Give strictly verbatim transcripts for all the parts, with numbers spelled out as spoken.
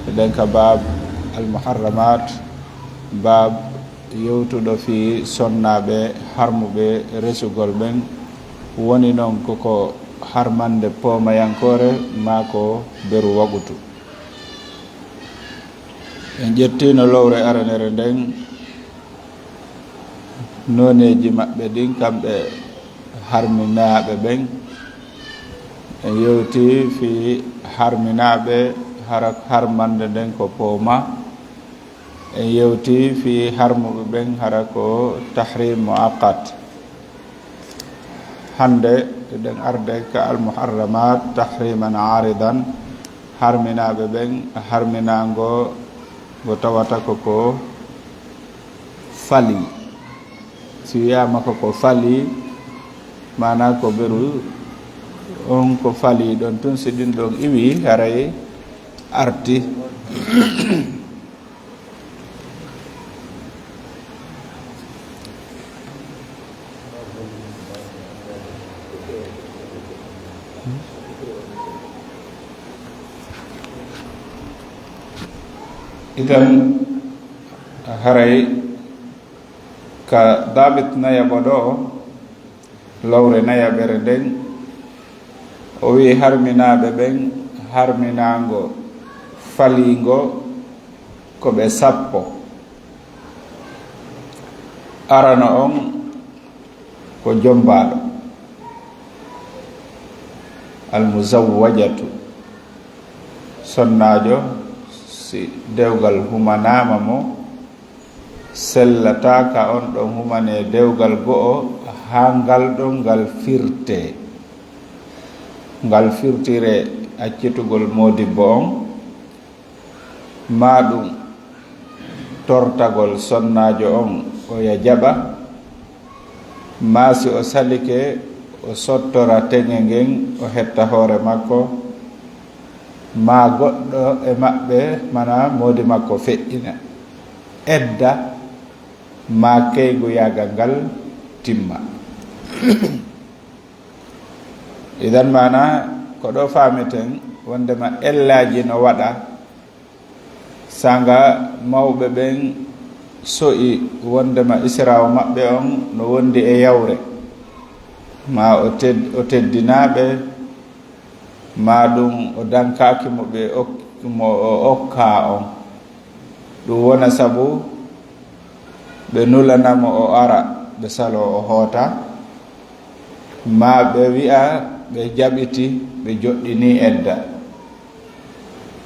Eɗen ka baab al-muharramaat, baab yewtuɗo fii sonnaaɓe harmuɓe resugol ɓen, woni non koko harmande poomayankoore maa ko beru waqutu. En ƴettiino lowre aranere nden, nooneeji maɓɓe ɗin, kamɓe harminaaɓe ɓen. En yewti fii harminaaɓe, hara harmande nden ko pooma. En yewti fii harmuɓe ɓen, hara ko tahrim muaqqat. Hannde eɗen arde ka al-muharramaat tahriman aaridan, harminaaɓe ɓen, harminaango ngo tawata ko ko falii. Si wiyaama ko ko falii, maanaa ko beru on ko falii ɗon tun, si ɗin ɗon iwii, haray arti. Idan, haray ka daabit nayaɓo ɗoo, lowre nayaɓere nden, o wi'i harminaaɓe ɓen, harminaango faliingo ko ɓe sappo. Arano on ko jombaaɗo, al-muzawwajatu, sonnaajo, si dewgal humanaama mo, sellataa ka on ɗon humanee dewgal go'o, haa ngal ɗon ngal firtee. Ngal firtiree accitugol moodibbo on, maa ɗum tortagol sonnaajo on, o ya jaɓa, maa si o salike, o sottora teŋe ngen, o hetta hoore makko, maa goɗɗo e maɓɓe, mana moodi makko feƴƴina. Edda maa keyguyaagal ngal timma. Idan maana ko ɗo faameten wondema ellaaji no waɗa, sanga mawɓe ɓen so'i wondema israawo maɓɓe on no wondi e yawre, maa o ted-, o teddinaaɓe, maa ɗum o dankaaki mo ɓe ok-, mo o okkaa on. Ɗum wona sabu ɓe nulana mo o ara, ɓe saloo o hoota, maa ɓe wi'a ɓe jaɓiti, ɓe joɗɗinii edda.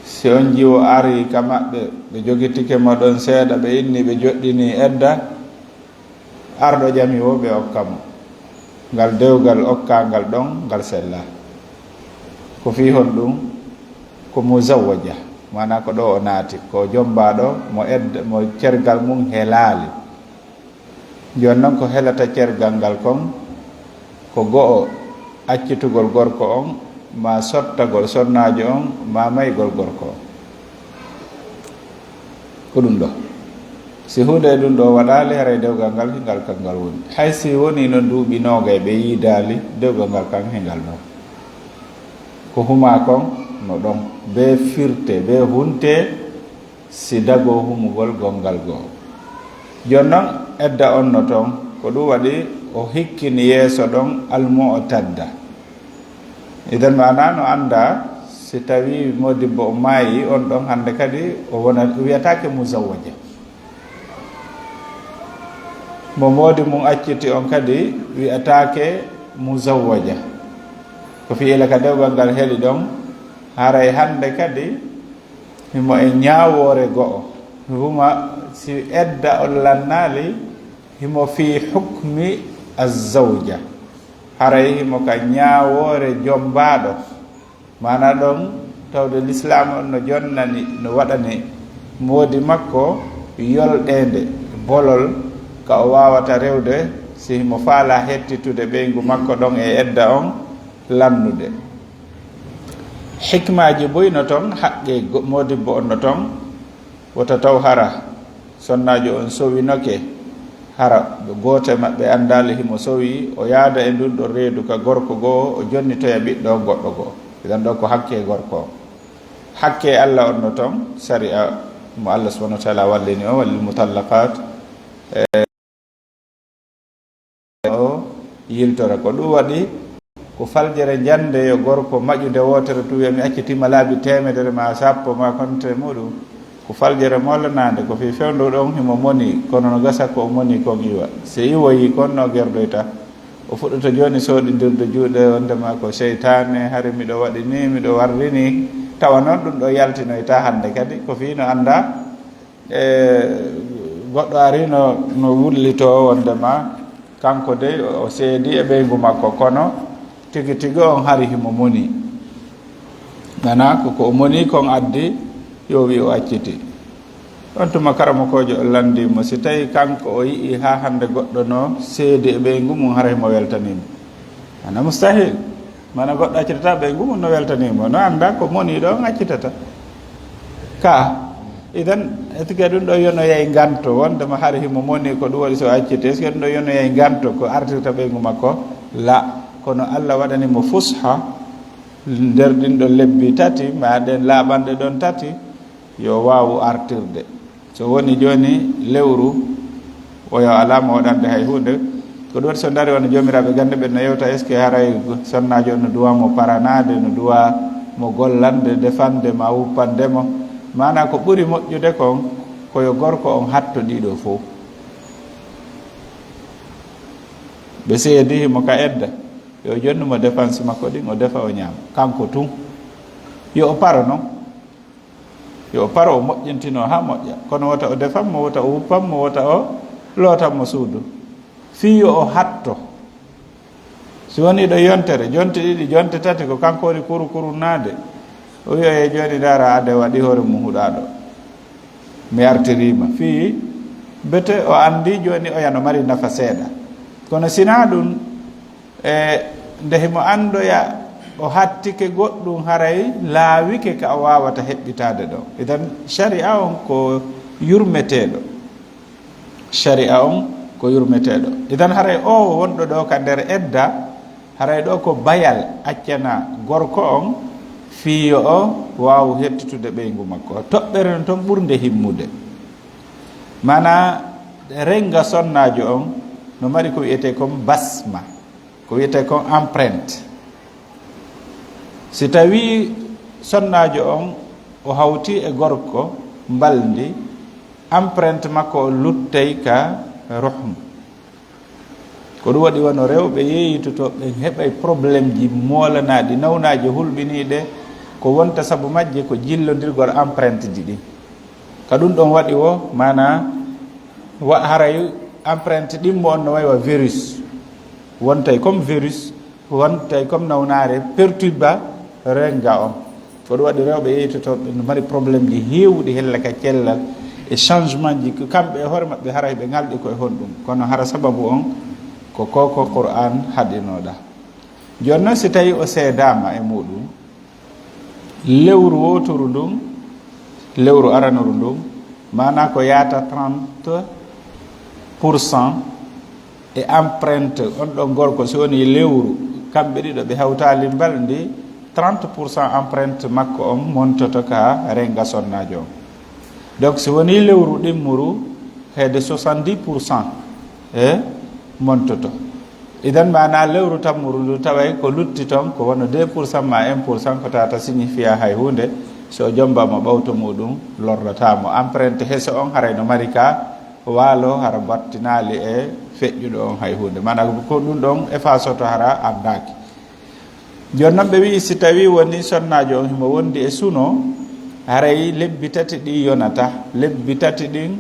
Si on jiwo arii ka maɓɓe, ɓe jogitike mo ɗon seeɗa, ɓe inni ɓe joɗɗinii edda, arɗo ƴami wo ɓe okka mo. Ngal dewgal okkaangal ɗon, ngal sellaa. Ko fii honɗum? Ko muzawwaja, maanaa ko ɗo o naati, ko jommbaaɗo mo edda, mo cergal mum helaali. Jooni non ko helata cergal ngal kon, ko go'o accitugol gorko on, maa sottagol sonnaajo on, maa maygol gorko on. Ko ɗum ɗo. Si huunde e ɗum ɗo waɗaali, haray dewgal ngal hingal kan ngal woni. Hay si wonii non duuɓi noogay ɓe yiidaali, dewgal ngal kan hingal ɗon. Ko humaa kon no ɗon. Bee firte, bee hunte, si dagoo humugol gonngal goo. Jooni non, edda on no ton, ko ɗum waɗi o hikkini yeeso ɗon almu'tadda. Idan maanaa no anndaa, si tawii moodibbo o maayi, on ɗon hannde kadi o wona, wiyataake muzawwaja. Mo moodi mum acciti on kadi wiyataake muzawwaja. Ko fii ila ka dewgal ngal heli ɗon, haray hannde kadi himo e ñaawoore go'o. Huma si edda on lannaali, himo fii hukmi azzawja. Haray himo ka ñaawoore jommbaaɗo. Maanaa ɗon, tawde lislaam on no jonnani, no waɗani moodi makko yolɗeende, bolol, ka o waawata rewde, si himo faalaa hettitude ɓeyngu makko ɗon e edda on lannude. Hikmaaji buy no ton, haqqe go-, moodibbo on no ton, wota taw hara sonnaajo on sowinoke, hara ɓe gooto e maɓɓe anndaali himo sowi, o yaada e ndun ɗon reedu ka gorko goo, o jonnitoya ɓiɗɗo on goɗɗo goo. Idan ɗon ko hakke gorko on. Hakke Allah on no toon, sariya mo Allah subhanahu wa taala wallini o, walil mutallaqat, e, o yiltora. Ko ɗum waɗi, ko faljere njannde yo gorko maƴude wootere tun wiya mi accitima laabi teemedere ma sappo ma konte muɗum. Ko faljere moolanaande, ko fii fewndo ɗon himo moni, kono no gasa ko o moni kon iwa. Si iwoyi kon no gerdoyta. O fuɗɗoto jooni sooɗindirde juuɗe, wonde ma ko seytaane, hari miɗo waɗi ni, miɗo warri ni. Tawa noon ɗum ɗo yaltinoyta hannde kadi, ko fii no annda, e, goɗɗo ari no, no wullitoo wonde ma, kanko dey o seedi e ɓeyngu makko, kono tigi tigi on hari himo moni. Mana ko, ko o moni kon addi, yo wi o acciti. On tuma karamokoojo o lanndii mo, si tawi kanko o yi'i haa hannde goɗɗo no seedi e ɓeyngu mum, haray mo weltanii mo. Ana mustahil. Mana goɗɗo accitata ɓeyngu mum no weltanii mo. No annda ko moni ɗo on accitata. Ka, idan, est-ce que ɗum ɗo yonoyay nganto, wonde ma hari himo moni ko ɗum waɗi so acciti? Est-ce que ɗum ɗo yonoyay nganto ko artirta ɓeyngu makko? La, kono Allah waɗani mo fusha nder ɗin ɗon lebbi tati, ma ɗen laaɓanɗe ɗon tati, yo waawu artirde. So woni jooni lewru, o yo alaa mo waɗande hay huunde. Ko ɗum waɗi so ndaari wano joomiraaɓe gannde ɓen no yewta, est-ce que haray sonnaajo on no duwa mo paranaade, no duwa mo gollande, defande ma wuppande mo? Maanaa ko ɓuri moƴƴude kon, ko yo gorko on hatto ɗiɗo fow. Ɓe seedi mo ka edda, yo jonnu mo dépense makko ɗin, o defa, o ñaama. Kanko tun. Yo o paro non. Yo o paro, o moƴƴintino haa moƴƴa. Kono wota o defan mo, wota o wuppan mo, wota o lootan mo suudu. Fii yo o hatto. Si woni ɗo yontere, jonte ɗiɗi, jonte tati, ko kanko woni kuru kuru naade. O wi'a, "E jooni ndaara, ade waɗi hoore mum huɗaaɗo. Mi artiriima." Fii bete o anndi jooni oya no mari nafa seeɗa. Kono sinaa ɗum, e nde himo anndoya o hattike goɗɗum, haray laawike ka o waawata heɓɓitaade ɗo. Idan, shari'a on ko yurmeteeɗo. Shari'a on ko yurmeteeɗo. Idan, haray o wonɗo ɗo ka nder edda, haray ɗo ko bayal accana gorko on fii yo o waawu hettitude ɓeyngu makko. Toɓɓere no toon ɓurnde himmude. Maanaa, renga sonnaajo on no mari ko wi'etee kon basma. Ko wiyetee kon empreinte. Si tawii sonnaajo on o hawti e gorko mbalndi, empreinte makko o luttay ka ruhmu. Ko ɗum waɗi wano rewɓe yeeyitoto ɓen heɓay problemji moolanaaɗi, nawnaaje hulɓiniiɗe, ko wonta sabu majje ko jillondirgol empreinte ji ɗin. Ka ɗum ɗon waɗi wo, maanaa, wa-, haray empreinte ɗimmo on no way wa virus. Wontay comme virus, wontay comme nawnaare perturba renga on. Ko ɗum waɗi rewɓe yeeytotooɓe no mari problème ji heewuɗi hella ka cellal e changement ji ko kamɓe e hoore maɓɓe haray ɓe ŋalɗi ko e honɗum. Kono hara sababu on ko ko, ko Qur'an haɗinooɗa. Jooni non si tawi o seedaama e muɗum, lewru wooturu ndun, lewru aranuru ndun, maanaa ko yaata trente pour cent e empreinte on ɗon gorko, si woni lewru, kamɓe ɗiɗo ɓe hawtaali mbalndi, trente pour cent empreinte makko on montoto ka renga sonnaajo on. Donc, si woni lewru ɗimmuru, heede soixante-dix pour cent e montoto. Idan maanaa lewru tammuru ndu taway ko lutti ton ko wano deux pour cent ma un pour cent ko tata signifiya hay huunde. So o jombaama ɓawto muɗum lorrataa mo. Empreinte heso on haray no mari ka waalo hara battinaali e feƴƴuɗo on hay huunde. Maanaa ko ɗum ɗon effacoto hara anndaaki. Jooni non ɓe wi'i si tawii woni sonnaajo on himo wondi e suno, haray lebbi tati ɗin yonata. Lebbi tati ɗin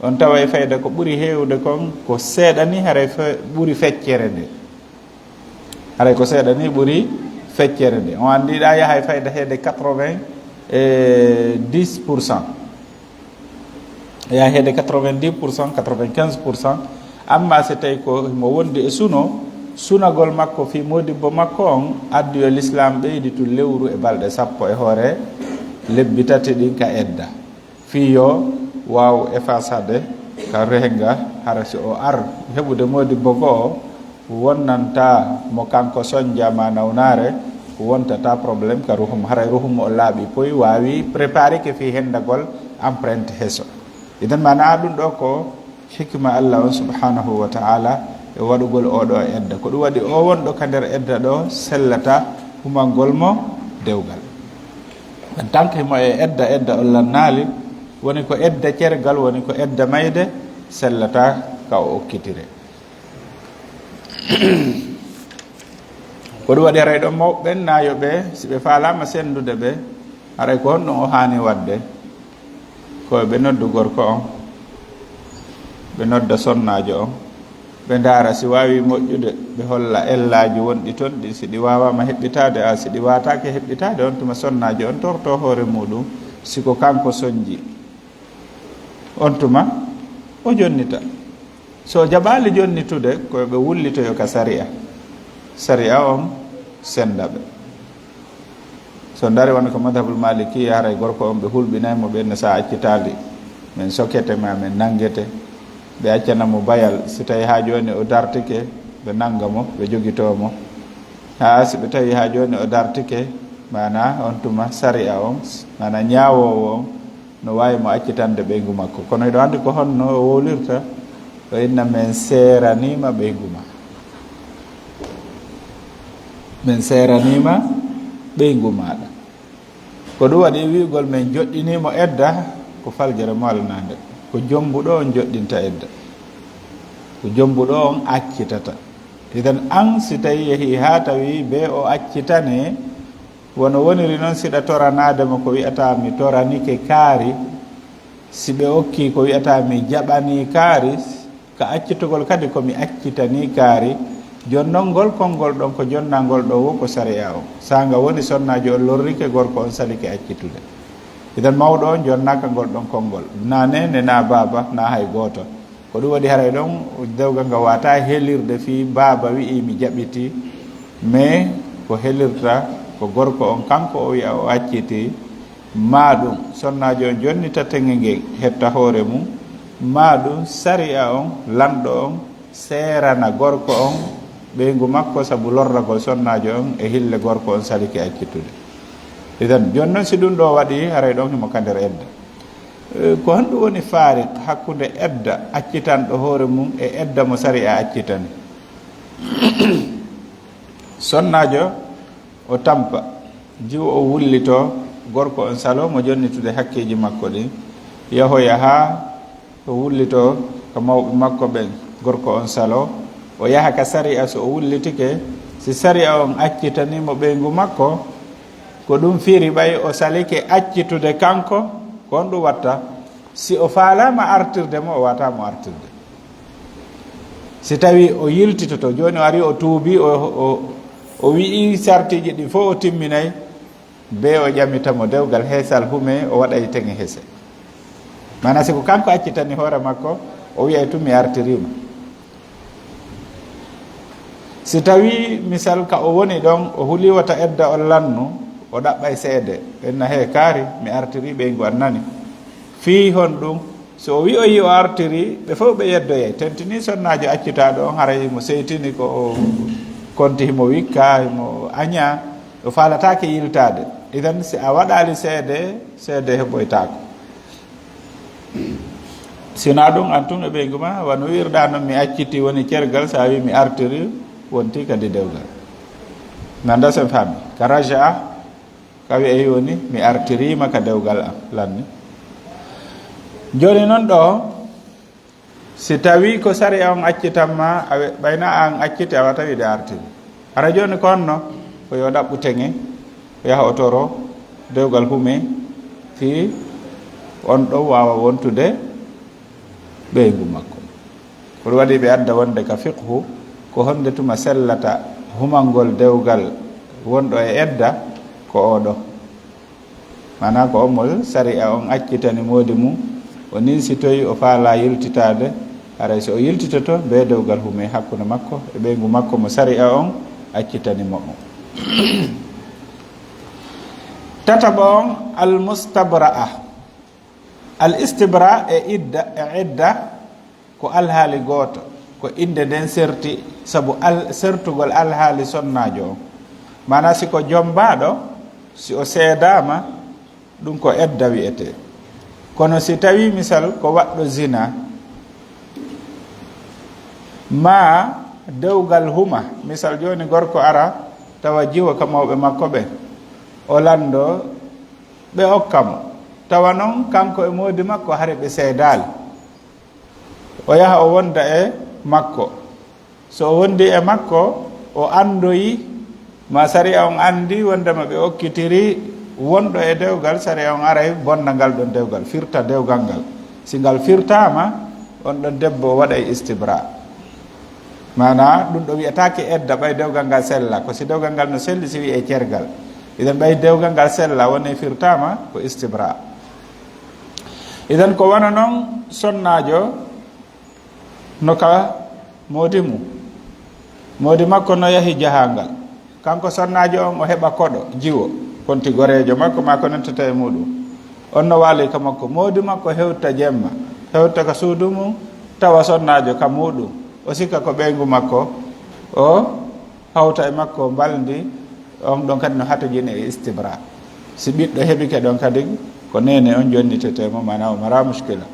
on taway fayda ko ɓuri heewde kon ko seeɗa ni, haray fe-, ɓuri feccere nde. Haray ko seeɗa ni ɓuri feccere nde. On anndi ɗa yahay fayda heede quatre-vingts e dix pour cent. Yahay heede quatre-vingt-dix pour cent, quatre-vingt-quinze pour cent. Amma si tawi ko mo wondi e suno, sunagol makko fii modibbo makko on addi yo Lislaam ɓeyditu lewru e balɗe sappo e hoore lebbi tati ɗin ka edda. Fii yo waaw effaçade ka renga, hara si o ar heɓude modibbo goo, wonnanta mo kanko sonja ma nawnaare, Ko wontata problème ka ruhum, haray ruhum o laaɓi poy, waawi préparé ke fii hendagol empreinte heso. Idan maana ɗum ɗo ko hikma Allah on subhanahu wa ta'ala e waɗugol oɗo edda. Ko ɗum waɗi o wonɗo ka nder edda ɗo sellata humangol mo dewgal. En tant que mo e edda, edda on lannaali, woni ko edda cergal, woni ko edda mayde, sellata ka o okkitire. Ko ɗum waɗi haray ɗon mawɓe ɓen naayo ɓe, si ɓe faalaama senndude ɓe, haray ko honɗum o haani waɗde? Ko ɓe noddu gorko on, ɓe nodda sonnaajo on, ɓe ndaara si waawi moƴƴude, ɓe holla ellaaji wonɗi ton ɗi, si ɗi waawaama heɓɓitaade, a si ɗi waataake heɓɓitaade, on tuma sonnaajo on torto hoore muuɗum, si ko kanko sonji. On tuma o jonnita. So o jaɓaali jonnitude, ko ɓe wullitoyo ka sari'a. Sari'a on sennda ɓe. So ndaari wano ko madhabul maliki, haray gorko on ɓe hulɓinay mo ɓen, sa accitaali, men sokete ma men nanngete. Ɓe accana mo bayal, si tawi haa jooni o dartike, ɓe nannga mo, ɓe jogitoo mo. Haa si ɓe tawi haa jooni o dartike, maana on tuma sari'a on, maana ñaawoowo on, no waawi mo accitande ɓeyngu makko. Kono hiɗo anndi ko honno o wowlirta? O inna, "Men seeraniima ɓeyngu ma. Men seeraniima ɓeyngu maaɗa." Ko ɗum waɗi wi'ugol, "Men joɗɗiniimo edda," ko faljere mo alnaande. Ko jombuɗo on joɗɗinta edda. Ko jombuɗo on accitata. Idan an, si tawi yehi haa tawi be o accitane, wono woniri noon, siɗa toranaade mo ko wi'ata, "Mi toranike kaari." Si ɓe okki ko wi'ata, "Mi jaɓani kaari," ka accitugol kadi ko, "Mi accitani kaari." Jooni noon ngol konngol ɗon ko jonnangol ɗo wo ko sariya on. Saanga woni sonnaajo on lorrike gorko on salike accitude. Idan mawɗo on jonnaaka ngol ɗon konngol. Na neene, na baaba, na hay gooto. Ko ɗum waɗi haray ɗon dewgal ngal wata helirde fii baaba wi'i, "Mi jaɓiti," mais ko helirta ko gorko on kanko o wi'a o acciti, maa ɗum sonnaajo on jonnita teŋe ngen hetta hoore mum, maa ɗum sari'a on, lanɗo on, seerana gorko on ɓeyngu makko sabu lorragol sonnaajo on e hille gorko on salike accitude. Idan, jooni noon si ɗum ɗo waɗi, haray ɗon himo ka nder edda. Eh, ko honɗum woni faariq hakkunde edda accitanɗo hoore mum e edda mo sari'a accitani? Sonnaajo o tampa, jiwo o wullito, gorko on salo mo jonnitude hakkeeji makko ɗin, yahoya haa o wullito ka mawɓe makko ɓen, gorko on salo, o yaha ka sari'a, so o wullitike, si sari'a on accitani mo ɓeyngu makko, ko ɗum firi ɓay o salike accitude kanko, ko honɗum watta? Si o faalaama artirde mo, o wata mo artirde. Si tawi o yiltitoto, jooni o ari o tuubi, o, o, o wi'i sartiiji ɗi fof o timminay, be o ƴamita mo dewgal heesal hume, o waɗay teŋe hese. Maana si ko kanko accitani hoore makko, o wi'ay tun, "Mi artiriima." Si tawi misal ka o woni ɗon, o huli wata edda on lannu, o ɗaɓɓay seede. Ɓenna, "He kaari, mi artiri ɓeyngu an nani." Fii honɗum? So o wi'oyi o artiri, ɓe fof ɓe yeddoyay. Tentini sonnaajo accitaaɗo on, haray mo seytini ko o konti himo wikka, himo aña, o faalataake yiltaade. Idan si a waɗaali seede, seede heɓoytaako. Sina ɗum, an tun e ɓeyngu ma, wano wi'irɗa non, "Mi acciti," woni cergal, sa wi, "Mi artiri," wonti kadi dewgal. Nanda sen faami. Ka raja'a, ka wi'ay woni, "Mi artiriima ka dewgal am," lanni. Jooni non ɗo, si tawi ko sariya on accitan ma, a we-, ɓayna an acciti, a wata wi'de artiri. Hara jooni ko honno? Ko yo ɗaɓɓu teŋe, o yaha o toro dewgal hume, fii on ɗon waawa wontude ɓeyngu makko. Ko ɗum waɗi ɓe adda wonde ka fiqhu, ko honde tuma sellata humangol dewgal wonɗo e edda, ko oɗo. Maanaa ko on mo sari'a on accitani moodi mum, o ninsitoyi, o faalaa yiltitaade, haray so o yiltitoto, bee dewgal hume hakkunde makko e ɓeyngu makko mo sari'a on accitani mo on. Tataɓo on, al mustabra'a. Al istibra e idda, e idda, ko alhaali gooto, ko innde nden serti, sabu al-, sertugol alhaali sonnaajo on. Maanaa si ko jommbaaɗo, si o seedaama, ɗum ko edda wiyetee. Kono si tawii misal ko waɗɗo zina, maa dewgal huma, misal jooni gorko ara tawa jiwo ka mawɓe makko ɓe, o lanndoo, ɓe okka mo, tawa noon kanko e moodi makko hare ɓe seedaali, o yaha o wonda e makko. So o wondi e makko, o anndoyi, ma sariya on anndi wondema ɓe okkitiri wonɗo e dewgal, sariya on aray bonna ngal ɗon dewgal, firta dewgal ngal. Si ngal firtaama, on ɗon debbo o waɗay istibra. Maanaa, ɗum ɗo wiyataake edda, ɓay dewgal ngal sella. Ko si dewgal ngal no selli, si wiyee cergal. Idan ɓay dewgal ngal sella, woni firtaama, ko istibra. Idan ko wano noon sonnaajo no ka moodi mum. Moodi makko no yahi jahaangal. Kanko sonnaajo on o heɓa koɗo, jiwo, konti goreejo makko maa ko nantata e muuɗum. On no waali ka makko. Moodi makko hewta jemma, hewta ka suudu mum, tawa sonnaajo ka muuɗum. O sikka ko ɓeyngu makko, o hawta e makko mbalndi, on ɗon kadi no hatojini e istibra. Si ɓiɗɗo heɓike ɗon kadi, ko neene on jonnitetee mo, maanaa o maraa muskila.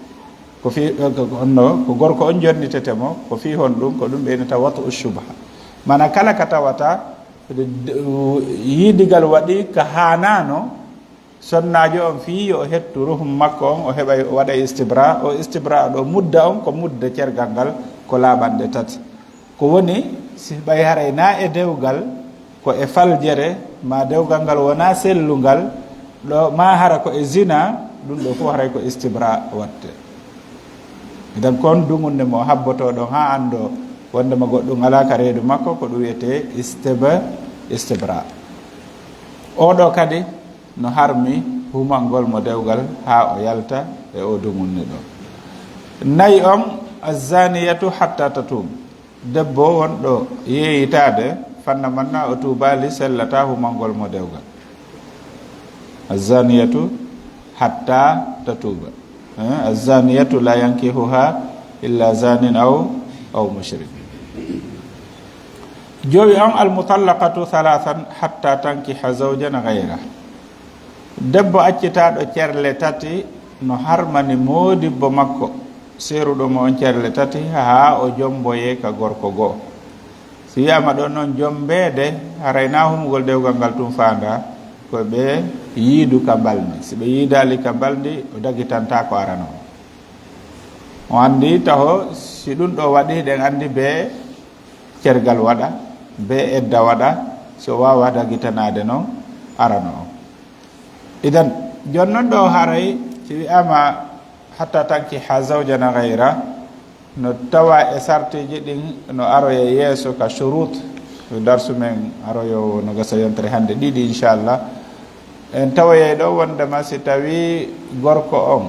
Ko fii, ko, ko, honno, ko gorko on jonnitetee mo, ko fii honɗum, ko ɗum ɓe innata wat'u shubha. Maanaa kala ka tawata, d-, d-, yiidigal waɗi ka haanaano, sonnaajo on fii yo o hettu ruhum makko on, o heɓa, o waɗa istibra, o istibra ɗo mudda on, ko mudda cergal ngal, ko laaɓanɗe tati. Ko woni, si ɓay haray na e dewgal, ko e faljere, ma dewgal ngal wona sellungal, ɗo ma hara ko e zina, ɗum ɗo fof haray ko istibra watte. Idan kon duŋunde mo habboto ɗon haa anndo wondema goɗɗum alaa ka reedu makko, ko ɗum wiyetee istib-, istibra. Oɗo kadi no harmi humangol mo dewgal haa o yalta e o duŋunde ɗo. Nayi on, azzaniyatu hatta tatub. Debbo wonɗo yeeyitaade, fanna manna o tuubaali, sellataa humangol mo dewgal. Azzaniyatu hatta tatuuba. Eh, azzaniyatu la yankihuha illa zanin aw, aw mushrik. Jowi on, almutallaqatu thalathan hatta tankiha zawjan ghayra. Debbo accitaaɗo cerle tati no harmani moodibbo makko, seeruɗo mo on cerle tati, haa o jomboyee ka gorko goo. Si wiyaama ɗon noon jombeede, haray na humugol dewgal ngal tun faandaa, ko ɓe yiidu ka mbalndi. Si ɓe yiidaali ka mbalndi, o dagitantaa ko arano. O anndi taho, si ɗum ɗo waɗi, ɗen anndi bee cergal waɗa, bee edda waɗa, si o waawaa dagitanaade noon arano on. Idan, jooni noon ɗo haray, si wiyaama hatta tankiha zawjan ghayra, no tawa e sartiiji ɗin no aroya yeeso ka shurut, darsu men aroyoowo no gasa yontere hannde ɗiɗi, inchallah. En tawoyay ɗo wondema si tawi gorko on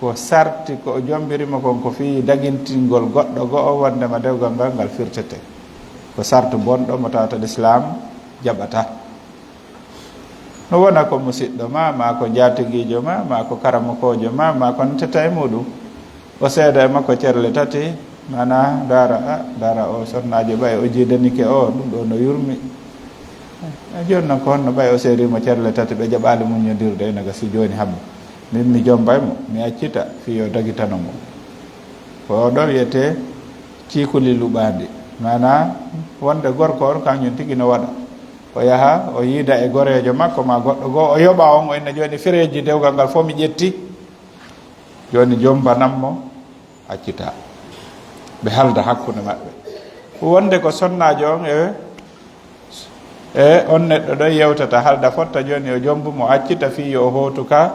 ko sarti ko o jombirimo kon ko fii dagintingol goɗɗo go'o wondema dewgal ngal ngal firtete. Ko sartu bonɗo mo tawata Lislaam jaɓata. No wona ko musiɗɗo ma, maa ko njaatigiijo ma, maa ko karamokoojo ma, maa ko nantata e muuɗum. O seeda e makko cerle tati, maanaa, ndaara, a, ndaara o sonnaajo ɓay o jiidanike o, ɗum ɗo no yurmi. E jooni noon ko honno ɓay o seedii mo cerle tati, ɓe jaɓaali muññondirde ena gasi jooni hambo. Min mi jombay mo, mi accita fii yo dagitano mo. Ko ɗo wiyetee ciikuli luɓaandi. Maanaa, wonde gorko on kañum tigi no waɗa. O yaha, o yiida e goreejo makko maa goɗɗo goo, o yoɓa on, o inna jooni fereeji dewgal ngal fof mi ƴetti. Jooni jombanan mo, accita. Ɓe halda hakkunde maɓɓe. Wonde ko sonnaajo on e, e on neɗɗo ɗo yewtata, halda fotta jooni o jombu mo, accita fii yo o hootu ka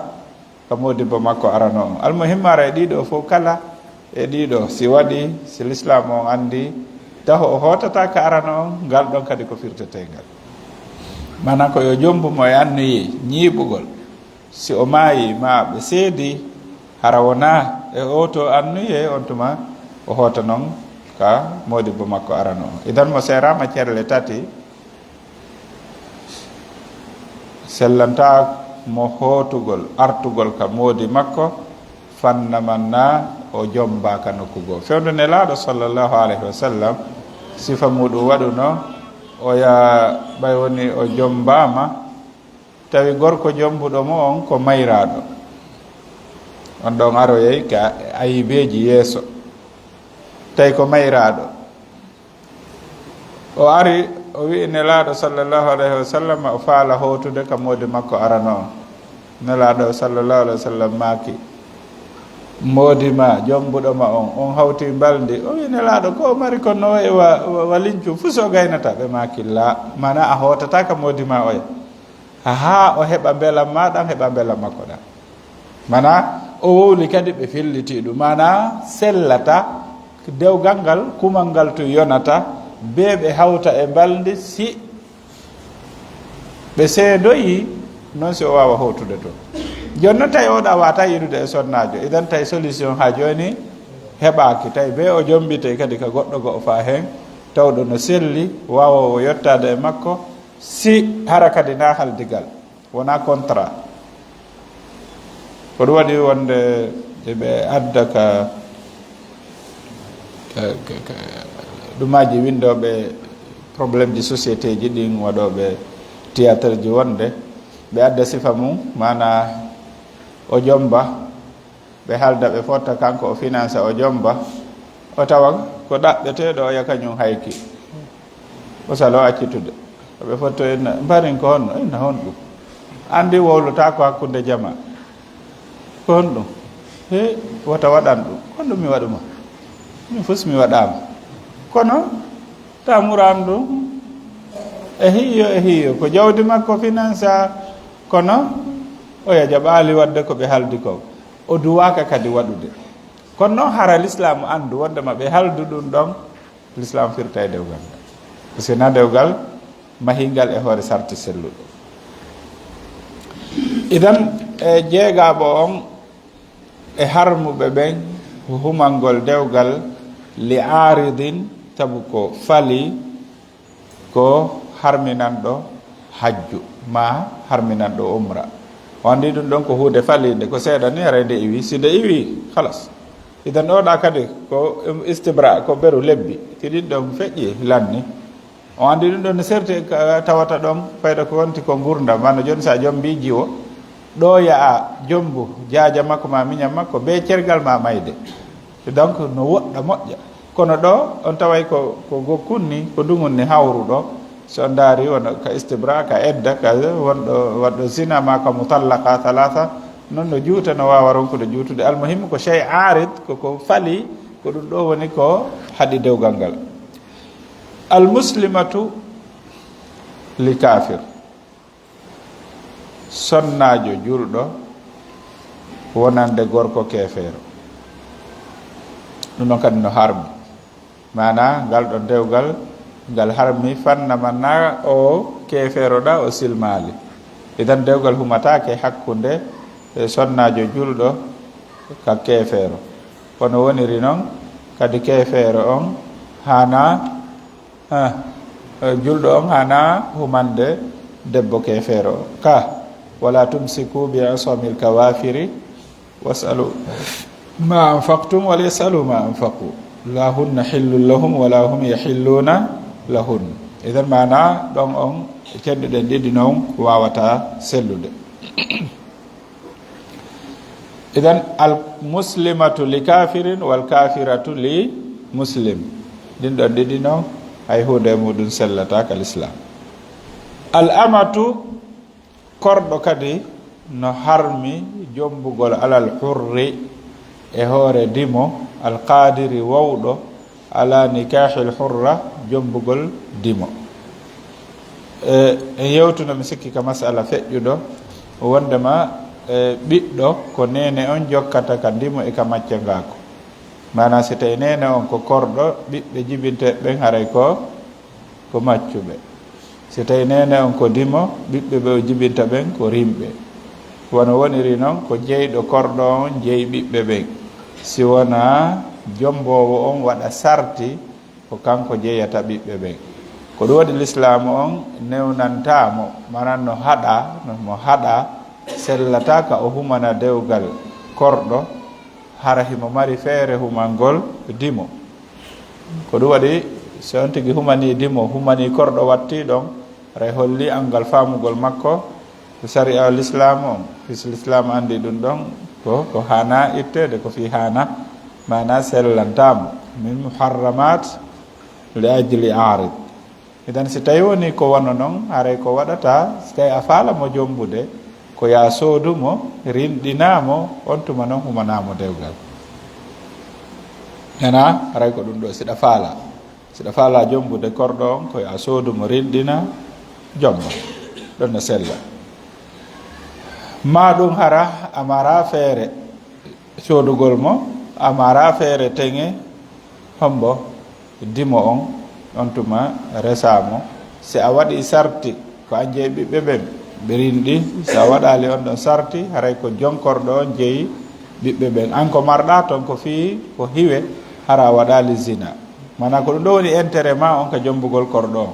ka moodibbo makko arano on. Almuhimmu, ara e ɗiɗo fof kala e ɗiɗo, si waɗi, si Lislaam on anndi, taho o hootata ka arano on, ngal ɗon kadi ko firteteengal. Maanaa ko yo jombu mo e anniye ñiiɓugol. Si o maayi, maa ɓe seedi, hara wonaa e oo to anniye, on tuma o hoota non ka moodibbo makko arano on. Idan mo seeraama cerle tati, sellantaa mo hootugol, artugol ka moodi makko, fanna man naa o jombaaka nokku goo. Fewndo Nelaaɗo sallallahu alayhi wa sallam, sifa muuɗum waɗuno, Oya ɓay woni o jommbaama, tawi gorko jommbuɗo mo on ko mayraaɗo. On ɗon aroyay ka ayibeeji yeeso. Tawi ko mayraaɗo. O ari, o wi'i Nelaaɗo sallallahu alayhi wa sallam, o faala hootude ka moodi makko arano on. Nelaaɗo sallallahu alayhi wa sallam maaki, "Moodi ma, jommbuɗo ma on, on hawti mbalndi." O wi'i Nelaaɗo, "Ko o mari kon no wa'i wa, wa, wa lincu, fuu so gaynata." Ɓe maaki, "La, mana a hootata ka moodi ma oya. Haa o heɓa mbelam ma ɗan, heɓa mbelam makko ɗan." Mana o wowli kadi ɓe filliti ɗum. Mana sellata, dewgal ngal, kumal ngal to yonata, be ɓe hawta e mbalndi si ɓe seedoyi, non si o waawa hootude toon. Jooni non tawi oɗa waata yiidude e sonnaajo. Idan tawi solution haa jooni heɓaaki. Tawi be o jommbitey kadi ka goɗɗo go'o faa heen, tawɗo no selli, waawoowo yottaade e makko, si hara kadi na haldigal, wona contrat. Ko ɗum waɗi wonde ɓe adda ka, ka, ka, ka ɗumaaji winndooɓe problème ji société ji ɗin, waɗooɓe théâtre ji wonde ɓe adda sifa mum, mana o jommba, ɓe halda, ɓe fotta, kanko o finansa, o jommba, o tawa ko ɗaɓɓeteeɗo oya kañum hayki. O salo accitude. Ko ɓe fotto inna, mbarin ko honno? Inna honɗum? Anndi wowlata ko hakkunde jama. Ko honɗum? He, wota waɗan ɗum. Honɗum mi waɗu ma? Min fus mi waɗaama. Kono, ta muran ɗum. E hiyo, e hiyo. Ko jawdi makko finansa, kono oya jaɓaali waɗde ko ɓe haldi ko. O duwaaka kadi waɗude. Kono noon hara Lislaam anndu wonde ma ɓe haldu ɗum ɗon, Lislaam firtay dewgal ngal. Parce que na dewgal mahingal e hoore sarti selluɗo. Idan, e jeegaaɓo on e harmuɓe ɓen humangol dewgal li aaridin, sabu ko fali ko harminanɗo hajju, ma harminanɗo umra. O anndi ɗum ɗon ko huunde faliinde, ko seeɗa ni, haray nde iwi. Si nde iwi, halas. Idan oɗa kadi ko istibra, ko beru lebbi. Si ɗin ɗon feƴƴi, lanni. O anndi ɗum ɗon no serti ka tawata ɗon, fayda ko wonti ko ngurndan. Wano jooni sa jombi jiwo, ɗo yaha jombu jaaja makko ma miñan makko, be cergal ma mayde. Donc, no woɗɗa, moƴƴa. Kono ɗo, on taway ko, ko gokkun ni, ko dungun ni hawru ɗo. So on ndaari, wona ka istibra, ka edda, ka wonɗo, waɗɗo zina, ma ka mutallaqa thalatha, non no juuta, no waawa ronkude juutude. Almuhimmu ko shay aarid, ko, ko fali, ko ɗum ɗo woni ko haɗi dewgal ngal. Almuslimatu li kafir. Sonnaajo julɗo wonande gorko keefeero. Ɗum ɗon kadi no harmi. Maanaa, ngal ɗon dewgal, ngal harmi fanna ma na o keefeero ɗa, o silmaali. Idan dewgal humataake hakkunde, e, sonnaajo julɗo ka keefeero. Kono woniri non, kadi keefeero on haanaa Ah, eh, julɗo on haanaa humande debbo keefeero on. Ka, "Wala tumsiku bi asamil kawafiri, wasalu ma anfaqtum, wala yasalu ma anfaqu. La hunna hillun lahum, wala hum yahilluna lahun." Idan maanaa ɗon on, cenɗuɗen ɗiɗi non waawata sellude. Idan, al muslimatu li kafirin, wal kafiratu li muslim. Ɗin ɗon ɗiɗi non, hay huunde e muɗum sellata ka Lislaam. Al amatu, korɗo kadi no harmi jombugol alal hurri e hoore dimo, al qadiri wawɗo, ala nikahil hurra, jombugol dimo. E, en yewtuno, mi sikki, ka masala feƴƴuɗo, wondema, e, ɓiɗɗo ko neene on jokkata ka dimo e ka maccangaaku. Maanaa, si tawi neene on ko korɗo, ɓiɓɓe jibinteeɓe ɓen haray ko, ko maccuɓe. Si tawi neene on ko dimo, ɓiɓɓe ɓe o jibinta ɓen ko rimɓe. Wano woniri non, ko jeyɗo korɗo on jeyi ɓiɓɓe ɓen. Si wonaa jomboowo on waɗa sarti, ko kanko jeyata ɓiɓɓe ɓen. Ko ɗum waɗi Lislaamu on newnantaa mo, manan no haɗa, no mo haɗa, sellataa ka o humana dewgal korɗo, hara himo mari feere humangol dimo. Ko ɗum waɗi So on tigi humanii dimo, humanii korɗo wattii ɗon, haray holli anngal faamugol makko ko sariya Lislaam on. Fis Lislaam anndi ɗum ɗon ko, ko haanaa itteede, ko fii haanaa, maanaa sellantaamo. Min muharramaat li ajli aarid. Idan, si tawi woni ko wano non, haray ko waɗata, si tawi a faala mo jombude, ko yaa soodu mo, rinɗinaa mo, on tuma non humanaa mo dewgal. Hena, haray ko ɗum ɗo, siɗa faala. Siɗa faala jombude korɗo on, ko yaa soodu mo, rinɗina, jomba. Ɗon no sella. Maa ɗum hara, a maraa feere soodugol mo, a maraa feere teŋe, hombo, dimo on, on tuma resaa mo. Si a waɗi sarti, ko an jeyi ɓiɓɓe ɓen, ɓe rinɗi, si a waɗaali on ɗon sarti, haray ko jonkorɗo on jeyi ɓiɓɓe ɓen. An ko marɗaa ton ko fii ko hiwe, hara a waɗaali zina. Maanaa ko ɗum ɗo woni intérêt maa on ka jombugol korɗo on.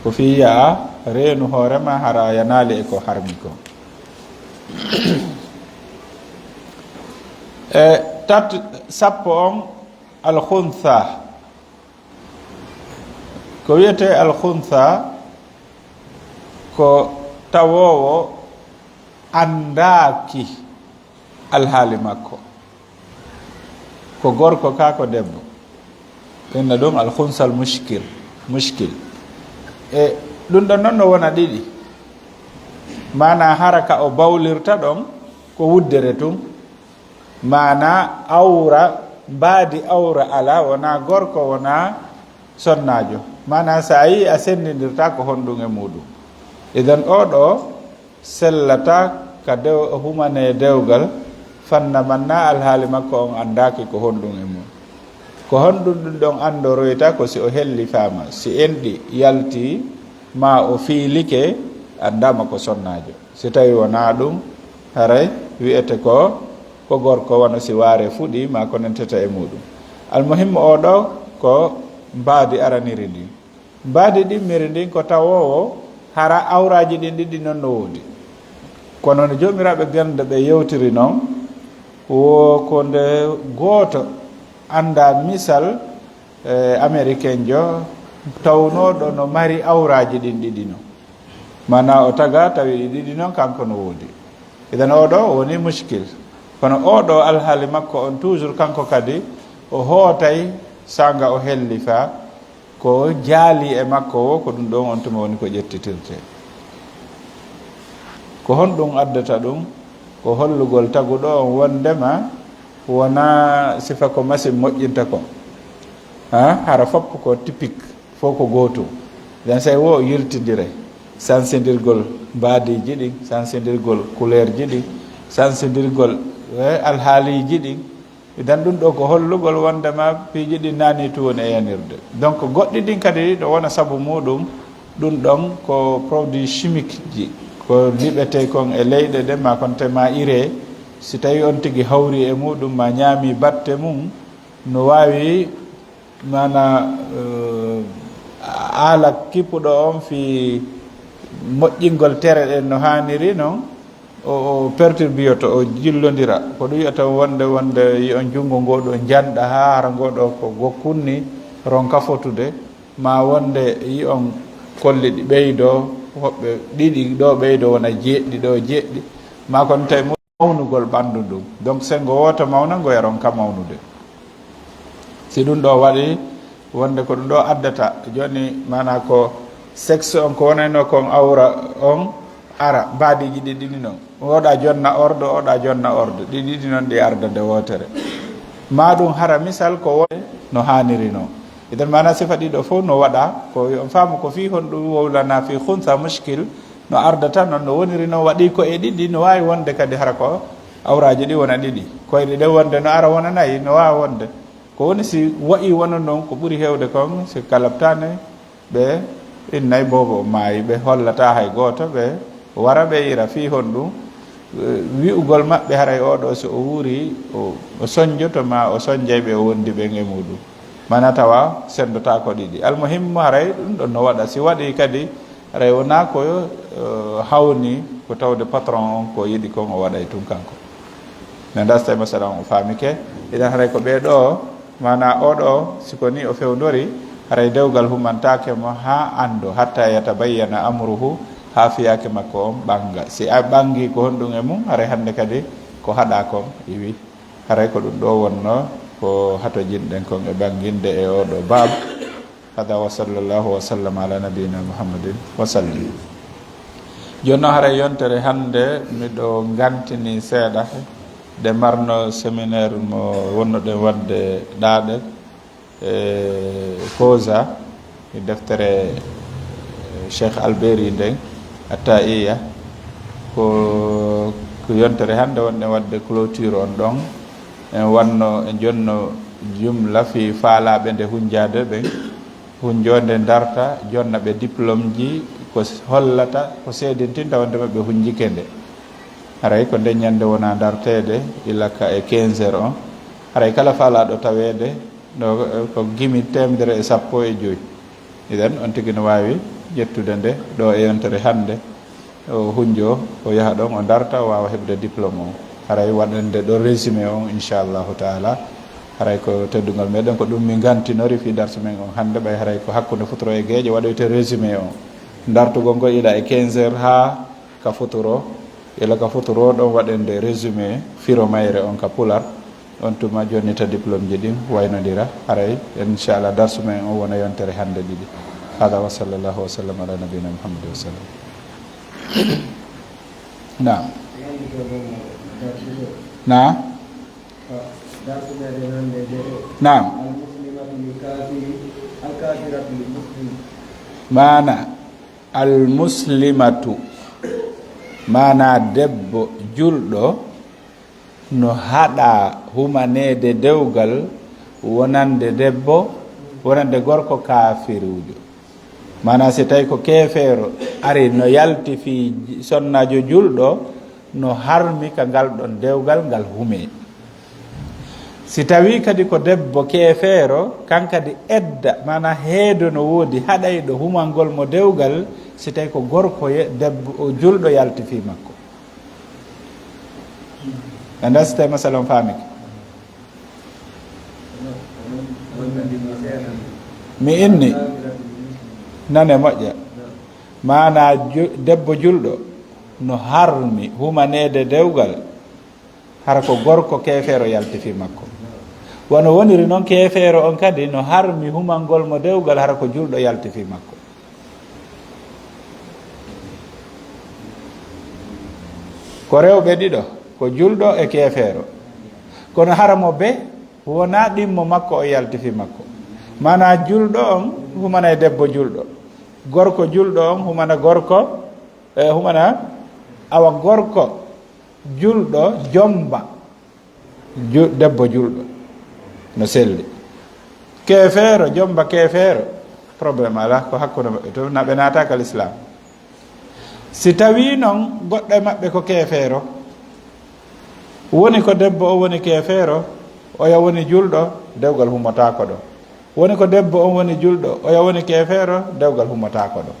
Ko fii yaa reenu hoore maa hara a yanaali e ko harmi ko. E tat-, sappo on, alkhunsa. Ko wiyetee alkhunsa ko tawoowo anndaaki alhaali makko. Ko gorko kaa ko debbo. Inna ɗum alkhunsal mushkil, mushkil. E ɗum ɗon non no wona ɗiɗi. Maanaa hara ka o bawlirta ɗon ko wuddere tun. Maanaa awra, mbaadi awra alaa, wonaa gorko, wonaa sonnaajo. Maanaa so a yii a senndindirtaa ko honɗum e muuɗum. Idan oo ɗoo sellataa ka dew-, humanee dewgal, fanna mannaa alhaali makko on anndaaki ko honɗum e mum. Ko honɗum ɗum ɗon anndoroyta ko si o hellifaama, si enɗi yaltii, maa o fiilike, anndaama ko sonnaajo. Si tawii wonaa ɗum, haray wi'ete ko, ko gorko wano si waare fuɗii, maa ko nantata e muuɗum. Almuhimmu oo ɗoo ko mbaadi araniri ndin. Mbaadi ɗimmiri ndin ko tawoowo hara awraaji ɗin ɗiɗi non no woodi. Kono no joomiraaɓe gannde ɓe yewtiri non, wo ko nde gooto anndaa misal, e, Amerikenjo tawnooɗo no mari awraaji ɗin ɗiɗi non. Maanaa o tagaa tawi ɗi ɗiɗi non kanko no woodi. Idan oo ɗoo woni mushkil. Kono oo ɗoo alhaali makko on toujours kanko kadi o hootay saanga o hellifaa. Ko jaalii e makko woo, ko ɗum ɗon on tuma woni ko ƴettitirtee. Ko honɗum addata ɗum? Ko hollugol taguɗo on wonndema wonaa sifa ko machine moƴƴinta kon. Ha? Hara fof ko typique, fof ko gootum. Nden sey woo o yiltindire. Sansindirgol mbaadiiji ɗin, sansindirgol couleurji ɗin, sansindirgol, eh, alhaaliiji ɗin. Idan ɗum ɗoo ko hollugol wonndema piiji ɗin naanii tun woni e yanirde. Donc goɗɗi ɗin kadi no wona sabu muuɗum, ɗum ɗon ko produit chimique ji, ko liɓetee kon e leyɗe ɗen, maa kon te maa iree, si tawii on tigi hawrii e muuɗum, maa ñaamii batte mum, no waawi, maanaa, eh, haala kippuɗo on fii moƴƴingol tere ɗen no haaniri non, o, o perturbiyoto, o jillondira. Ko ɗum wiyata wonde, wonde yi on junngo ngoo ɗoo njanɗa haa hara ngoo ɗoo ko gokkun ni ronka fotude, maa wonde yi on kolli ɗi ɓeydoo, woɓɓe ɗiɗi ɗoo ɓeydoo wona jeeɗiɗi ɗoo jeeɗiɗi, maa kon tawi mawnugol ɓanndu ndun. Donc, senngo wooto mawna, ngo yaron ka mawnude. Si ɗum ɗoo waɗi, wonde ko ɗum ɗoo addata, jooni, maanaa ko sexe on, ko wonayno kon awra on, ara, mbaadiiji ɗi ɗiɗi non. Oɗa jonna ordo, oɗa jonna ordo. Ɗi ɗiɗi non ɗi arda nde wootere. Maa ɗum hara misal ko won no haaniri non. Idan maanaa sifa ɗiɗo fof no waɗa, ko yo on faamu ko fii honɗum wowlanaa fii khunsa mushkil, no ardata non, no woniri non, waɗi ko e ɗiɗi, no waawi wonde kadi hara ko awraaji ɗi wona ɗiɗi. Koyɗe ɗe wonde no ara wona nayi, no waawi wonde. Ko woni si wa'i wona non, ko ɓuri heewde kon, si kalabtaani ɓe innay boobo o maayi, ɓe hollata hay gooto, ɓe wara ɓe ira fii honɗum, eh, wi'ugol maɓɓe haray oo ɗoo si o wuuri, o, o sonjoto maa o sonjay ɓe o wondi ɓen e muuɗum. Maanaa tawa senndotaako ɗiɗi. Almuhimmu, haray ɗum ɗon no waɗa. Si waɗii kadi, haray wonaa ko, eh, hawni ko tawde patron on ko yiɗi kon o waɗay tun kanko. Mi anndaa si tawi masalan o faamike. Idan haray ko ɓee ɗoo, maanaa oo ɗoo, si ko nii o fewndori, Haray dewgal humantaake mo haa anndo, hatta yatabayyana amruhu, haa fiyaake makko on ɓannga. Si a ɓanngi ko honɗum e mum, haray hannde kadi ko haɗaa kon iwi. Haray ko ɗum ɗo wonno ko hatojinɗen kon e ɓannginde e oo ɗo baab. Hada wa sallallahu wa sallam ala nabiyina Muhammadin wa sallim. Jooni noon haray yontere hannde miɗo ngantini seeɗa nde marno séminaire mo wonnoɗen waɗde ɗaaɗe e Koza, e deftere, eh, Cheikh Alberi nden, Attaiya, ko, ko yontere hannde wonɗen waɗde clôture on ɗon. En wanno, en jonno jumla fii faalaaɓe nde hunjaade ɓen, hunjoo nde ndarta, jonna ɓe diplôme ji, ko s-, hollata, ko seedintinta wonde maɓɓe hunjike nde. Haray ko nden ñannde wona ndarteede, ila ka e quinze heures on. Haray kala faalaaɗo taweede, no, ko gimi teemedere e sappo e joy. Idan, on tigi no waawi ƴettude nde ɗo e yontere hannde. O hunjoo, o yaha ɗon, o darta, o waawa heɓude diplôme on. Haray waɗande ɗo résumé on, inchallahu taala. Haray ko teddungal meɗen, ko ɗum min ngantinori fii darsu men on hannde, ɓay haray ko hakkunde futuro e geeƴe waɗoyte résumé on. Dartugol ngol ila e quinze heures haa ka futuro, ila ka futuro ɗon waɗande résumé firo mayre on ka pular. On tuma jonnita diplôme ji ɗin waynondira. Haray, inchallah, darsu men on wona yontere hannde ɗiɗi. Hada wa sallallahu wa sallam ala nabiyina Muhammad wa sallam. Naam. Naam. Naam. Maana, al muslimatu, maana debbo julɗo no haɗaa humaneede dewgal wonande debbo, wonande gorko kaafiruujo. Maanaa, si tawi ko keefeero ari no yalti fii sonnaajo julɗo, no harmi ka ngal ɗon dewgal ngal humee. Si tawi kadi ko debbo keefeero, kan kadi edda, maanaa heedo no woodi haɗayɗo humangol mo dewgal, si tawi ko gorko ye-, debbo, o julɗo yalti fii makko. Ɓe ndasitay masala on faamike. Mi inni, nane moƴƴa. Maanaa ju-, debbo julɗo no harmi humaneede dewgal, hara ko gorko keefeero yalti fii makko. Wano woniri non, keefeero on kadi no harmi humangol mo dewgal, hara ko julɗo yalti fii makko. Ko rewɓe ɗiɗo, ko julɗo e keefeero. Kono hara mo be wonaa ɗimmo makko o yalti fii makko. Maanaa julɗo on humanay debbo julɗo. Gorko julɗo on humana gorko, e humana awa gorko julɗo jomba ju-, debbo julɗo. No selli. Keefeero, jomba keefeero, problème alaa, ko hakkunde maɓɓe to, na ɓe naataaka l'islam. Si tawii non goɗɗo e maɓɓe ko keefeero, woni ko debbo o woni keefeero, oya woni julɗo, dewgal hummotaako ɗo. Woni ko debbo on woni julɗo, oya woni keefeero, dewgal hummotaako ɗo.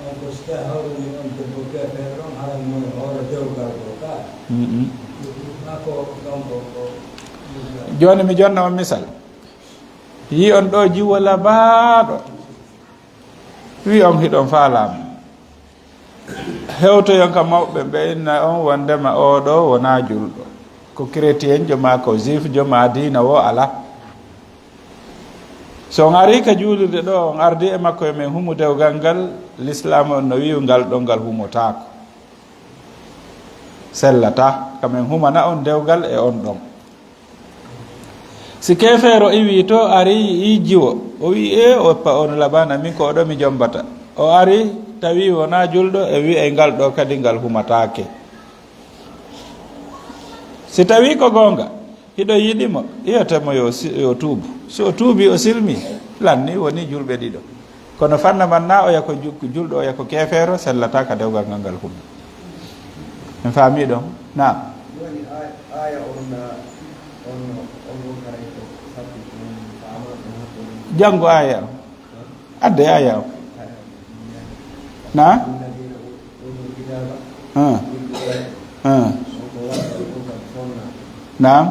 On ko si tawii hawrini on debbo keefeero on, haray mo e hoore dewgal ɗo ka. Mm-mm. Maa ko ɗon ko, ko. Jooni mi jonna on misal. Yii on ɗo jiwo labaaɗo. Wi on hiɗon faalaama. Hewtoyon ka mawɓe ɓe inna on wondema oo ɗo wonaa julɗo. Ko chrétienjo maa ko juifjo maa diina woo alaa. So on arii ka juulirde ɗo, on ardii e makko yo men humu dewgal ngal, lislaam on no wi'u ngal ɗon ngal humotaako. Sellataa, ka men humana on dewgal e on ɗon. Si keefeero iwii to, ari yi'ii jiwo, o wi'i, "Ee, o pa-, on labaana, min ko oɗo mi jombata." O ari, tawi wonaa julɗo, e wi'ay ngal ɗo kadi ngal humataake. Si tawii ko goonga, hiɗo yiɗi mo, wiyete mo yo si-, yo tuubu. Si o tuubii, o silmii, lanni woni julɓe ɗiɗo. Kono fanna man na oya ko ju-, julɗo, oya ko keefeero, sellataa ka dewgal ngal ngal humi. En faamii ɗon? Naam. Jooni aaya, aaya on na, on, on won haray ko sabbi ko faama ɗon hakkunde. Janngo aaya on. Adde aaya on. Naam. Alladina utul kitaba. Ah. Ah. Naam.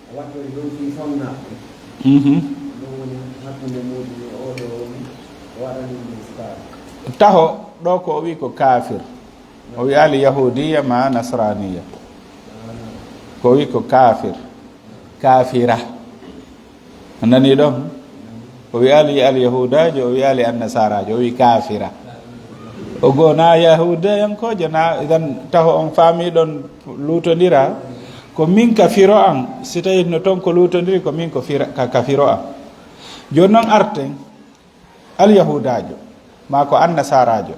O waɗɗori ɗum fii sonnaaɓe. Mhm. Ɗum woni hak-, Nde muɗum e oɗo o wi, o waɗani ɗum iskal. Taho ɗo ko o wi ko kafir. O wi ali yahudiya ma nasraniya. Ko o wi ko kafir. Kafira. A nani ɗon? O wi ali al yahudajo, o wi ali annasarajo, o wi kafira. O gona yahudayankojo na idan taho on fami ɗon lutondira. Ko min ka firo an, si tawi no ton ko lutondiri ko min ko fira, ka, ka firo an. Joni noon arten, alyahudaajo, maa ko annasaraajo,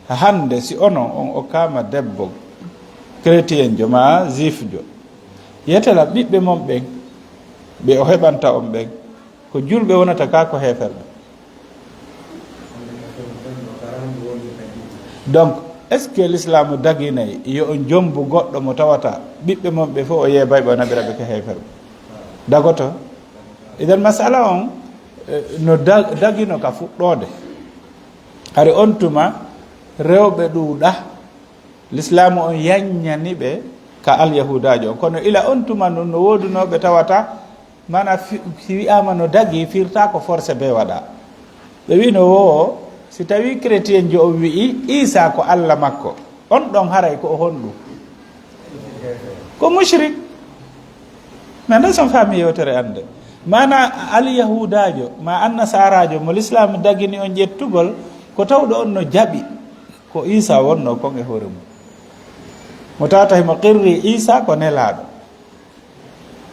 hannde si onon on okkaama debbo chrétienjo maa juifjo, yetela ɓiɓɓe mon ɓen, ɓe o heɓanta on ɓen, ko julɓe wonata kaa ko heeferɓe? Donc, est-ce que l'islamu daginay yo on jombu goɗɗo mo tawata ɓiɓɓe mon ɓe fof o yeebay ɓe o naɓira ɓe ko heeferɓe? Dagoto. Idan masala on, eh, no da-, dagino ka fuɗɗoode. Hari on tuma rewɓe ɗuuɗa, l'islamu on yaññani ɓe ka alyahudaajo on. Kono ila on tuma nun no woodunooɓe tawata, mana fi-, si wi'aama no dagi, firta ko forcé be waɗa. Ɓe wi'no wo, si tawi chrétienjo on wi'i Isa ko Alla makko, on ɗon haray ko o honɗum? Ko mushrik. Mais nde son faami yewtere annde. Mana alyahudaajo, ma annasaraajo, mo l'islam dagini on ƴettugol, ko tawɗo on no jaɓi ko Isa wonno kon e hoore mum. Mo tawata himo qirri Isa ko nelaaɗo.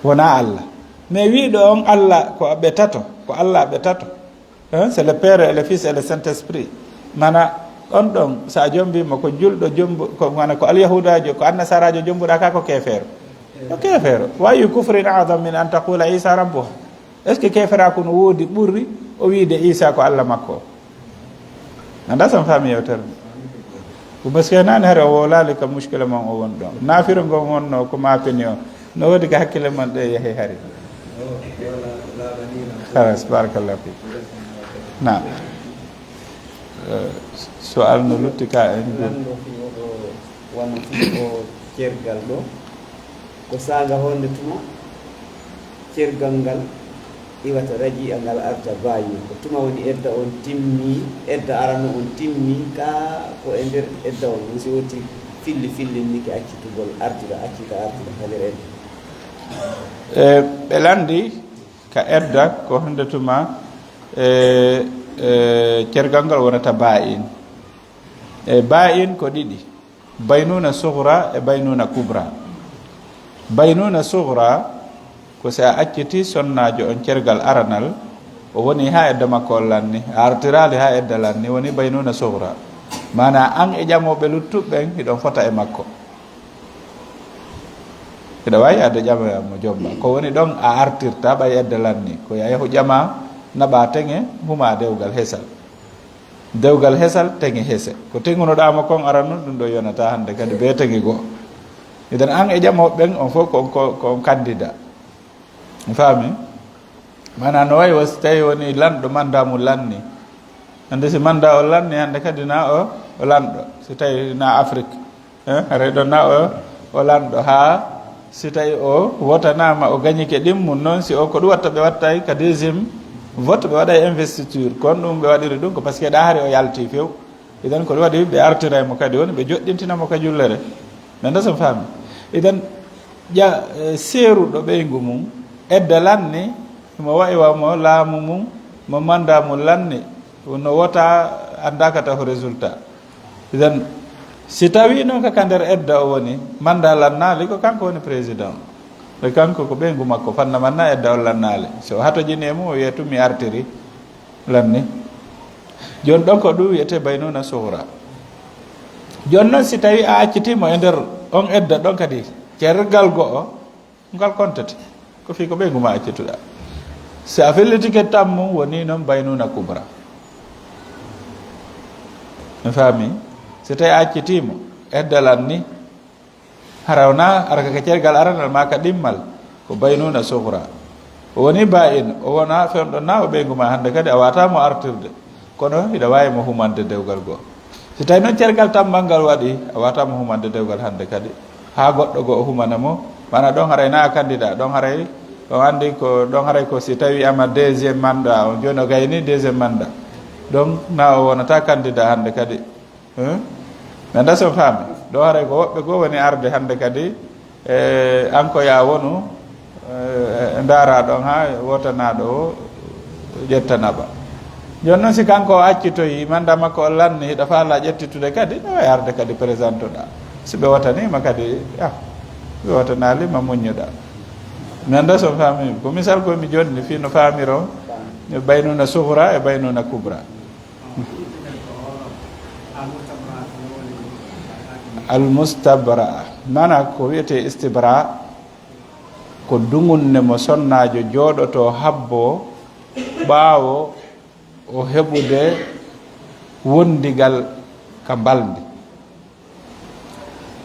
Wona Alla. Mais wi'ɗo on Alla ko ɓe tato, ko Alla ɓe tato. Hein? C'est le Père et le Fils et le Saint-Esprit. Mana on ɗon, sa a jombi mo ko julɗo jombu, ko, mana ko alyahudaajo, ko annasaraajo jombuɗa ka ko keefeero. Ko keefeero. Wa ayu kufrin a'zam min an taqula Isa rabbuha. Est-ce que keeferaaku no woodi ɓurri o wiide Isa ko Alla makko? Anda son faami yewtere nde. Ko parce que nani hari o wowlaali ka muskila mon o won ɗon. Nafiro ngon wonno ko mapini o. No woodi ka hakkille mon ɗe yahi hari. Halas, barakallahu fik. Na. Eh, su'al no lutti ka en. Lanɗo fi oɗo wano fi o cergal ɗo. Ko saanga honde tuma cergal ngal iwata raji'a ngal arta baayi. Ko tuma woni edda on timmi, edda arano on timmi, ka ko e nder edda on, on si woti filli fillinnike accitugol artira, accita artira ka nder edda. E, ɓe lanndi ka edda ko honde tuma, e, e, cergal ngal wonata baayin. E, baayin ko ɗiɗi. Baynuna sugra e baynuna kubra. Baynuna sugra ko si a acciti sonnaajo on cergal aranal, o woni haa edda makko on lanni, a artiraali haa edda lanni, woni baynuna sugra. Maanaa an e ƴamooɓe luttuɓe ɓen, hiɗon fota e makko. Hiɗa waawi yaade ƴamoya mo jomba. Ko woni ɗon a artirta ɓay edda lanni, ko ya yahu ƴama, naɓa teŋe, huma dewgal hesal. Dewgal hesal, teŋe hese. Ko teŋunoɗaa mo kon aranun, ɗum ɗo yonata hannde kadi bee teŋe goo. Idan an e ƴamooɓe ɓen, on fof ko, ko, ko on kandida. Mi faami? Maanaa no wayi wo si tawi woni lanɗo manda mum lanni. Hannde si manda o lanni, hannde kadi na o, o lanɗo. Si tawi na Afrik. Eh, haray ɗon na o, o lanɗo haa si tawi o wotanaama, o gañike ɗin mum noon, si o ko ɗum watta ɓe wattay ka deuxième vote, ɓe waɗay investiture. Kon ɗum ɓe waɗiri ɗum ko parce que ɗa hari o yalti few. Idan ko ɗum waɗi ɓe artiray mo kadi woni ɓe joɗɗintina mo ka jullere. Ɓe nda son faami. Idan ƴa, eh, seeruɗo ɓeyngu mum, edda lanni, mo wa'i wa mo laamu mum, mo manda mum lanni, no wota anndaka taho résultat. Idan, si tawi noon ka, ka nder edda o woni, manda lannaali ko kanko woni président. E kanko ko ɓeyngu makko fanna manna edda on lannaali. So o hatojini e mum, o wiya tun mi artiri lanni. Jooni ɗon ko ɗum wiyetee baynuna sugra. Jooni noon si tawi a accitiimo e nder on edda ɗon kadi, cergal go'o, ngal kontete. Ko fii ko ɓeyngu ma accituɗa. Si a fellitike tan mum woni noon baynuna kubra. Mi faami? Si tawi a accitiimo, edda lanni, hara wona, hara ka cergal aranal maa ka ɗimmal, ko baynuna sugra. O woni ba'in, o wona fewndo na o ɓeyngu ma hannde kadi a wata mo artirde. Kono hiɗa waawi mo humande dewgal goo. Si tawi noon cergal tammal ngal waɗi, a wata mo humande dewgal hannde kadi. Haa goɗɗo goo o humana mo, mana ɗon haray na a candidat, ɗon haray On anndi ko ɗon haray ko si tawi ama deuxième mandat, on jooni o gayni deuxième mandat. Donc, na o wonata candidat hannde kadi. Hein? Mais nda so faami. Ɗo haray ko woɓɓe goo woni arde hannde kadi. E, an ko ya wonu, e, ndaara ɗon haa wotanaɗo o ƴettana ba. Jooni noon, si kanko o accitoyi, manda makko o lanni, hiɗa faala ƴettitude kadi, no e arde kadi présentoɗa. Si ɓe wotaniima kadi, ah, si ɓe wotanaali ma muññuɗa. Mi annda so faami. Ko misal ko mi jonni fii no faamiro, baynuna sugra e baynuna kubra. Al mustabra, mana ko wiyetee istibra, ko duŋunne mo sonnaajo jooɗotoo habboo ɓaawo o heɓude wondigal ka mbalndi.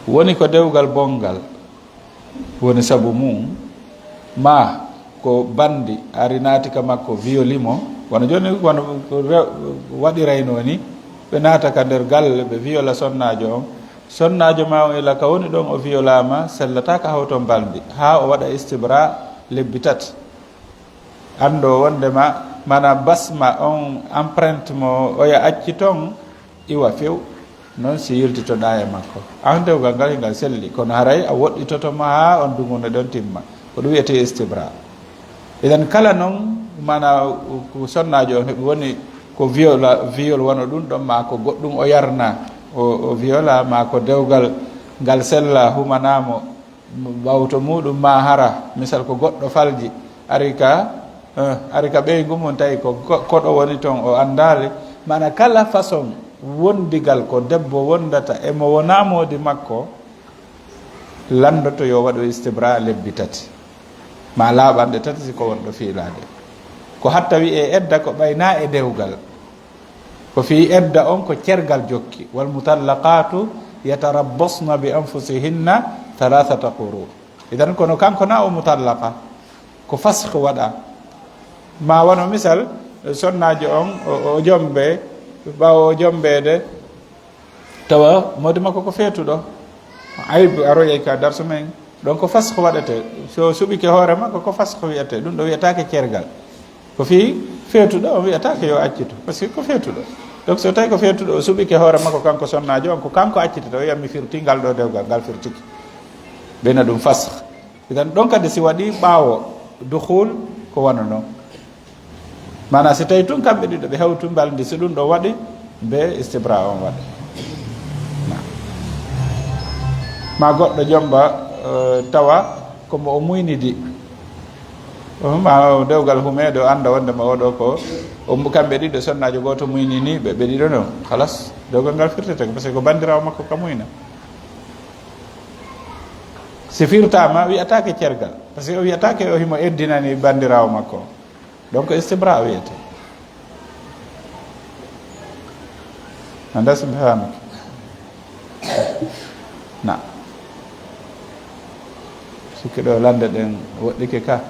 Woni ko dewgal bonngal woni sabu mum, ma ko banndi ari naati ka makko, violi mo, wano jooni, wano ko re-, waɗiraynoo ni, ɓe naata ka nder galle, ɓe viola sonnaajo on. Sonnaajo ma on ila ka woni ɗon o violaama, sellataaka hawto mbalndi, haa o waɗa istibra lebbi tati. Anndoo wonndema, mana basma on, empreinte mo oya acci ton, iwa few, noon si yiltitoɗaa e makko. An dewgal ngal, ngal selli, kono haray a woɗɗitoto mo haa on duŋunne ɗon timma. Ko ɗum wiyetee istibra. Idan kala noon, mana ko sonnaajo on heɓi woni ko viola, viol wano ɗum ɗon, ma ko goɗɗum o yarna, o, o viola, ma ko dewgal ngal sella humanaamo, ɓawto muɗum ma hara, misal ko goɗɗo falji, ari ka, eh, ari ka ɓeyngu mum, tawi ko ko-, koɗo woni ton, o anndaali. Mana kala façon wondigal ko debbo wondata e mo wonaa moodi makko, lanndoto yo waɗu istibra lebbi tati. Ma laaɓanɗe tati si ko wonɗo fiilaade. Ko hatta wi'ee edda ko ɓaynaa e dewgal. Ko fii edda on ko cergal jokki. Wal mutallaqatu yatarabbasna bi anfusihinna thalathata quru. Idan kono kanko na o mutallaqa. Ko fasxu waɗa. Ma wano misal, sonnaajo on, o, o jombe, ɓaawo o jombeede, tawa moodi makko ko feetuɗo. Aybu aroyay ka darsu men. Ɗon ko fasxu waɗetee. So suɓike hoore makko, ko fasxu wiyetee. Ɗum ɗo wiyetaake cergal. Ko fii feetuɗo, o wiyetaake yo accitu. Parce que ko feetuɗo. Donc so tawi ko feetuɗo, o suɓike hoore makko kanko sonnaajo on, ko kanko accitata, o wiya mi firti ngal ɗo dewgal, ngal firtiki. Ɓeyna ɗum fasx. Idan ɗon kadi si waɗi ɓaawo dukhul, ko wano non. Maanaa si tawi tun kamɓe ɗiɗo ɓe hawtu mbalndi, si ɗum ɗo waɗi, be istibra on waɗi. Na. Ma goɗɗo jomba, eh, tawa ko mo o muynidi. O ma dewgal humeede, o annda wonde ma oɗo ko, o mu-, kamɓe ɗiɗo sonnaajo gooto muynini ɓe, ɓe ɗiɗo non. Halas, dewgal ngal firtete ko, parce que ko banndiraawo makko ka muyna. Si firtaama, wiyataake cergal. Parce que o wiyataake o himo eddinani banndiraawo makko. Donc, istibra wiyete. Anda subhanaka. Na. Sikki ɗo lande ɗen woɗɗike ka.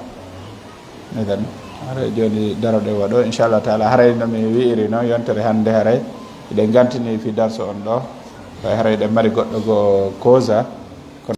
Idan, haray jooni daroɗen waɗo, inchallah taala. Haray no mi wi'iri noon, yontere hannde haray eɗen gantini fi darso on ɗo. Ɓay haray eɗen mari goɗɗo goo kosa.